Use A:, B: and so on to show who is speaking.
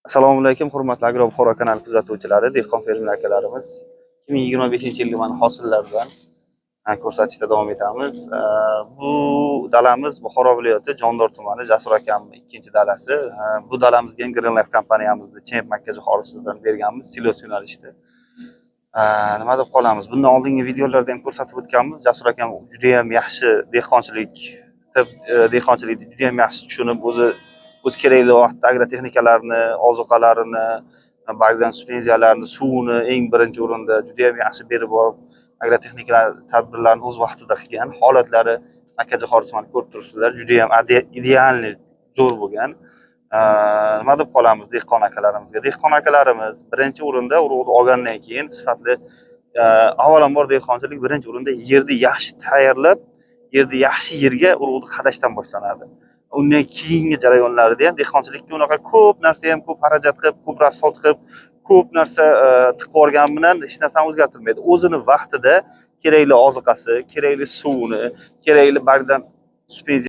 A: Assalomu alaykum, hurmatli Agro Buxoro kanali kuzatuvchilari, dehqon fermer akalarimiz. 2025-yilgi mana hosillardan ko'rsatishda davom etamiz. Bu dalamiz Buxoro viloyati Jondor tumani, Jasur akamning ikkinchi dalasi. Bu dalamizga ham Green Life kompaniyamizni Champ makkajo'xorisidan berganmiz, silos yo'nalishida. Nima deb qolamiz? Bundan oldingi videolarda ham ko'rsatib o'tganmiz. Jasur akam juda ham yaxshi dehqonchilik, dehqonchilikni juda ham yaxshi tushunib, o'zi o'z kerakli vaqtda agrotexnikalarni, ozuqalarini, bargdan suspenziyalarni, suvini eng birinchi o'rinda juda ham yaxshi berib borib, agrotexnika tadbirlarini o'z vaqtida qilgan. Holatlari makkajo'xorisi mana ko'rib turibsizlar, juda ham идеальный zo'r bo'lgan. Nima deb qolamiz dehqon akalarimizga? Dehqon akalarimiz birinchi o'rinda urug'ni olgandan keyin sifatli, avvalambor dehqonchilik birinchi o'rinda yerni yaxshi tayyorlab, yerni yaxshi yerga urug'ni qadashdan boshlanadi. Undan keyingi jarayonlarida ham dehqonchilikka unaqa ko'p narsa ham, ko'p xarajat qilib, ko'p расход qilib, ko'p narsa tiqib yuborgan bilan hech narsani o'zgartirmaydi. O'zini vaqtida kerakli ozuqasi, kerakli suvini, kerakli bargdan suspenziya